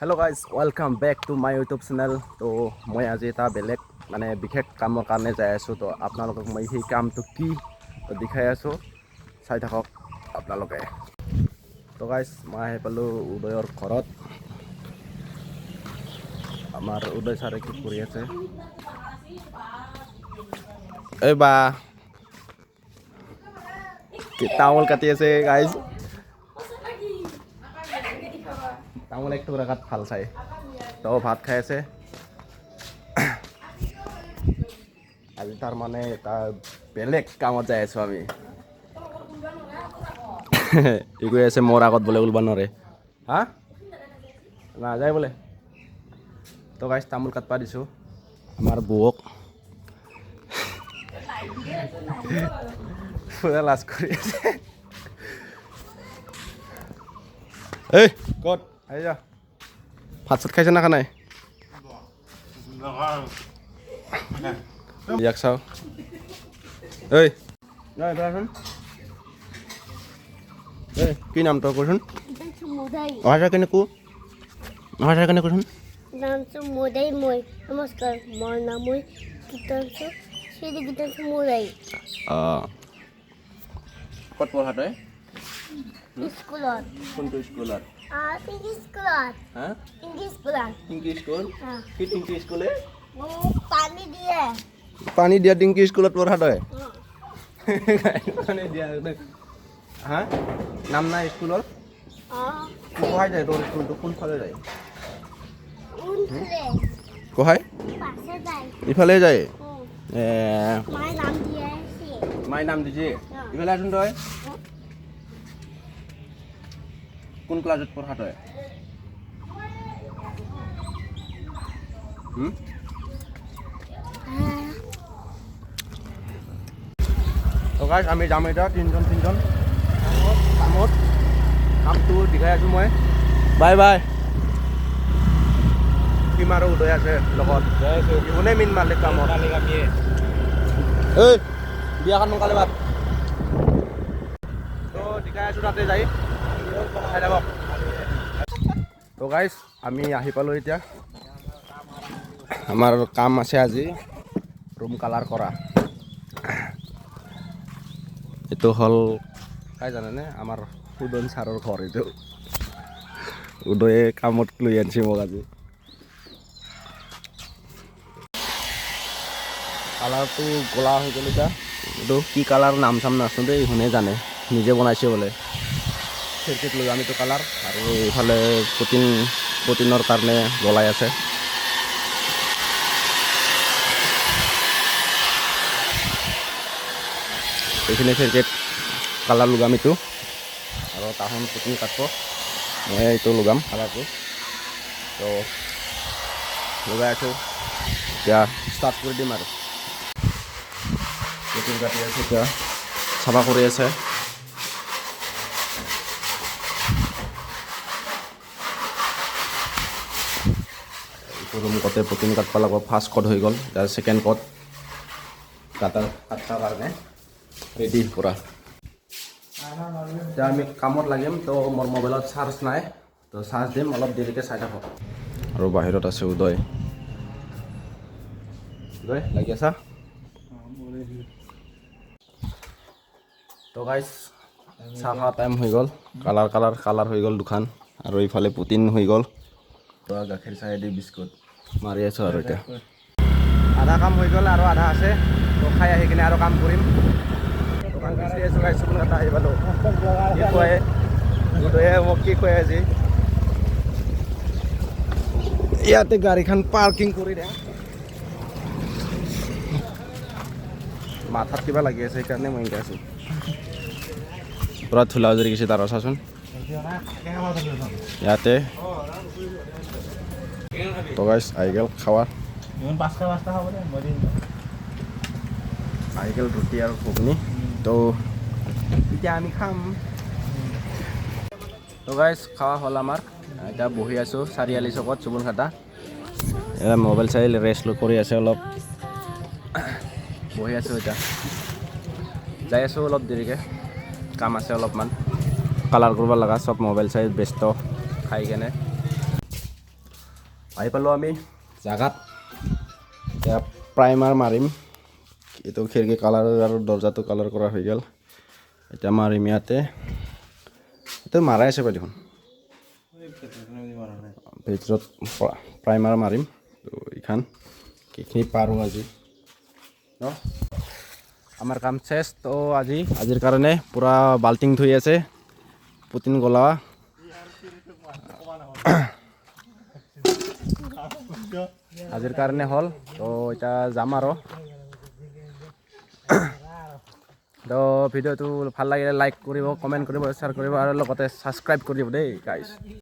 Hello guys, welcome back to my YouTube channel. তো মই আজি এটা বেলেগ মানে বিশেষ কামৰ কাৰণে যাই আছোঁ। তো আপোনালোকক মই সেই কামটো কি তো দেখাই আছোঁ, চাই থাকক আপোনালোকে। তো গাইজ, মই আহি পালোঁ উদয়ৰ ঘৰত। আমাৰ উদয় ছাৰে কি কৰি আছে? এই বা কি তামোল কাটি আছে গাইজ। তামোল এক টুকুৰা কাট ভাল চাই। তো ভাত খাই আছে। আজি তাৰ মানে এটা বেলেগ কামত যাই আছোঁ আমি। ই কৈ আছে মোৰ আগত বোলে ওলবা নোৱাৰে। হা, নাযায় বোলে। তো গাইজ, তামোল কাটবা দিছোঁ আমাৰ বৌক। পুৰা লাজ কৰি আছে। এই ক'ত আহি যা। ভাত চাত খাইছে না খা নাই? ইয়াক চাওঁ। ঐ নহয়, এই কি নাম তই কচোন? অহা কেনে কো, অহা কেনে কচোন। নামটো মোদাই মই। নমস্কাৰ, মোৰ নাম মই গীতাংশু শ্ৰী গীতাংশু মোদাই। অঁ, ক'ত পঢ়া তই? স্কুলত। কোনটো স্কুলত? টিংকি স্কুলত। হা? টিংকি স্কুলত। টিংকি স্কুল? কি টিংকি স্কুলে? মোক পানী দিয়ে। পানী দিয়া টিংকি স্কুলত পঢ়া তই? পানী দিয়া হা? নাম নাই স্কুলৰ? কোহাই যায় তোৰ স্কুলটো? কোনফালে যায়? কোনফালে? কোহাই? পাছে যায়। ইফালে যায়। এ মায়ে নাম দিয়ে আছে। মায়ে নাম দিছে। ইফালে আছোন তই। কোন ক্লাছত পঢ়া তই? তো গাইজ, আমি যাম এতিয়া তিনিজন তিনিজন কামত। কামটো দেখাই আছোঁ মই। Bye bye. সীম আৰু উদয় আছে লগত। ইহঁতে মেইন মালিক কামত। ঐ বিয়াখন সোনকালে পাত। তো দেখাই আছোঁ তাতে যাই চাই থাকক। তো গাইজ, আমি আহি পালোঁ এতিয়া। আমাৰ কাম আছে আজি ৰুম কালাৰ কৰা। এইটো হ'ল কাই জানেনে? আমাৰ সুদন ছাৰৰ ঘৰ এইটো। উদয়ে কামত লৈ আনিছে মোক আজি। কালাৰটো ক'লা হৈ গ'ল এতিয়া। এইটো কি কালাৰ নাম চাম নাচো দেই, ইহঁতে জানে, নিজে বনাইছে বোলে। খিৰিকীত লগাম এইটো কালাৰ। আৰু এইফালে পুটিনৰ কাৰণে জ্বলাই আছে। এইখিনি খিৰিকীত কালাৰ লগাম এইটো। আৰু তাহোন পুটিন কাটিব, মই এইটো লগাম কালাৰটো। তো লগাই আছোঁ এতিয়া, ষ্টাৰ্ট কৰি দিম। আৰু পুটিন কাটি আছে এতিয়া, চাফা কৰি আছে। এইটো ৰুম কতে পুটিন কাটিব লাগিব। ফাৰ্ষ্ট কট হৈ গ'ল, এতিয়া ছেকেণ্ড কট কাটাৰ কাৰণে ৰেডি কৰা। এতিয়া আমি কামত লাগিম। তো মোৰ মোবাইলত চাৰ্জ নাই, তো চাৰ্জ দিম অলপ দেৰিকৈ, চাই থাকক। আৰু বাহিৰত আছে উদয়। উদয় লাগি আছা? তো গাইজ, চাহ খোৱা টাইম হৈ গ'ল। কালাৰ কালাৰ কালাৰ হৈ গ'ল দুখন। আৰু ইফালে পুটিন হৈ গ'ল। তো গাখীৰ চাহেদি বিস্কুট মাৰি আছোঁ। আৰু এতিয়া আধা কাম হৈ গ'ল আৰু আধা আছে। তো খাই আহি কিনে আৰু কাম কৰিম। দোকান বিচাৰি আছোঁ গাইজ, চুকুন এটা আহি পালোঁ। কি খুৱাই উদয়ে মোক, কি খুৱাই আজি? ইয়াতে গাড়ীখন পাৰ্কিং কৰি দে। মাথাত কিবা লাগি আছে, সেইকাৰণে মই এনেকৈ আছোঁ। পুৰা ধূলা উজৰি গৈছে তাৰ, চাচোন ইয়াতে। তো গাইজ, আহি গ'ল খাৱা। আহি গ'ল ৰুটি আৰু ঘুগনি। তো এতিয়া আমি খাম। তো গাইজ, খোৱা হ'ল আমাৰ। এতিয়া বহি আছোঁ চাৰিআলি চকত চুবুনখাটা। মোবাইল চাই ৰেষ্ট কৰি আছে অলপ। বহি আছোঁ এতিয়া। যাই আছোঁ অলপ দেৰিকৈ, কাম আছে অলপমান কালাৰ কৰিব লগা। চব মোবাইল চাই ব্যস্ত খাই কেনে। আহি পালোঁ আমি জাগাত। এতিয়া প্ৰাইমাৰ মাৰিম। এইটো খিৰিকী কালাৰ আৰু দৰ্জাটো কালাৰ কৰা হৈ গ'ল। এতিয়া মাৰিম ইয়াতে। এইটো মাৰাই আছে পাই দেখোন। ভিতৰত প্ৰাইমাৰ মাৰিম। তো এইখান এইখিনি পাৰোঁ আজি ন। আমাৰ কাম শেষ। তো আজিৰ কাৰণে পূৰা বাল্টিং ধুই আছে, পুটিন গলা। আজিৰ কাৰণে হ'ল। তো এতিয়া যাম আৰু। তো ভিডিঅ'টো ভাল লাগিলে লাইক কৰিব, কমেণ্ট কৰিব, শ্বেয়াৰ কৰিব আৰু লগতে ছাবস্ক্ৰাইব কৰিব দেই গাইজ।